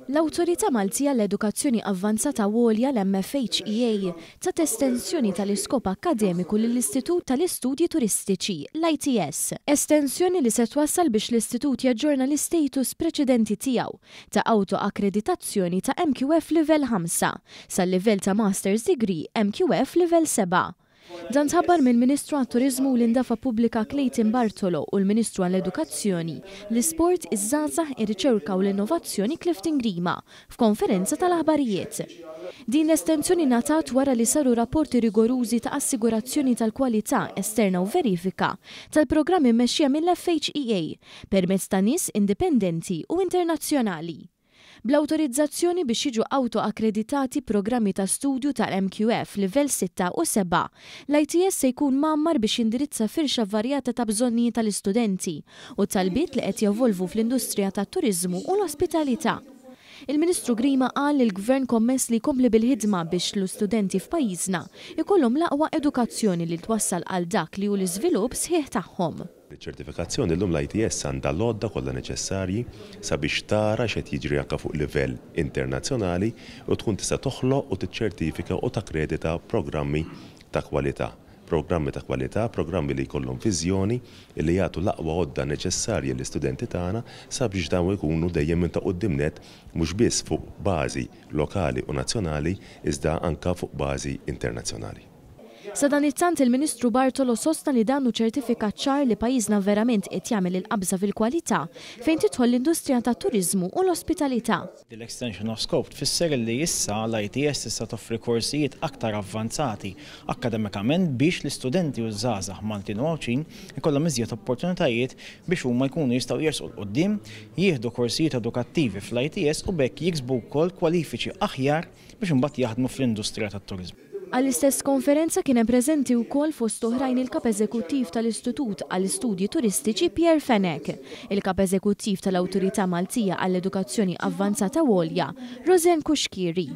L-Awtorità Maltija għall-Edukazzjoni Avvanzata u Għolja, l-MFHEA, tat estensjoni tal-iskop akkademiku lill-Istitut tal-Istudji Turistiċi, l-ITS. Estensjoni li se twassal biex l-istitut jaġġorna l-istatus preċedenti tiegħu ta' awtoakkreditazzjoni ta' MQF Livell 5 sal-livell ta' Master's Degree MQF Livell 7. Dan tħabbar mill-Ministru għat-Turiżmu u l-Indafa Pubblika Clayton Bartolo u l-Ministru għall-Edukazzjoni, l-Isport, iż-Żgħażagħ, ir-Riċerka u l-Innovazzjoni Clifton Grima f'konferenza tal-aħbarijiet. Din l-estensjoni ngħatat wara li saru rapporti rigorużi ta' assigurazzjoni tal-kwalità esterna u verifika tal-programmi mmexxija mill-FHEA permezz ta' nies indipendenti u internazzjonali. Bl-awtorizzazzjoni biex jiġu awtoakkreditati programmi ta' studju tal-MQF Livell 6 u 7, l-ITS se jkun mgħammar biex jindirizza firxa varjata ta' bżonnijiet tal-istudenti u talbiet li qed jevolvu fl-industrija tat-turiżmu u l-ospitalità. Il-Ministru Grima qal li l-Gvern kommess li jkompli bil-ħidma biex l-istudenti f'pajjiżna jkollhom l-aqwa edukazzjoni li twassal għal dak li hu l-iżvilupp sħiħ tagħhom. Iċ-ċertifikazzjoni llum l-ITS għandha l-għodda kollha neċessarji sabiex tara x'qed jiġri anke fuq livell internazzjonali u tkun tista' toħloq u tiċċertifika u takkredita programmi ta' kwalità. Programmi ta' kwalità, programmi li jkollhom viżjoni li jagħtu l-aqwa għodda neċessarji lill-istudenti tagħna sabiex dawn ikunu dejjem minn ta' quddiem nett mhux biss fuq bażi lokali u nazzjonali iżda anke fuq bażi internazzjonali. Sadanittant il-Ministru Bartolo sostna li dan hu ċertifikat ċar li pajjiżna verament qed jagħmel il-qabża fil-kwalità fejn tidħol l-industrija tat-turiżmu u l-ospitalità. Din l-extension of scope tfisser li issa l-ITS tista' toffri korsijiet aktar avvanzati akkademikament biex l-istudenti u ż-żgħażagħ Maltin u Għawdxin ikollhom iżjed opportunitajiet biex huma jkunu jistgħu jersqu 'l quddiem, jieħdu korsijiet edukattivi fl-ITS u b'hekk jiksbu wkoll kwalifiċi aħjar biex imbagħad jaħdmu fl-industrija tat-turiżmu. Għall-istess konferenza kien hemm preżenti wkoll fost oħrajn il-Kap Eżekuttiv tal-Istitut għall-Istudji Turistiċi Pierre Fenech, il-Kap Eżekuttiv tal-Awtorità Maltija għall-Edukazzjoni Avvanzata u Għolja, Roseanne Cuschieri.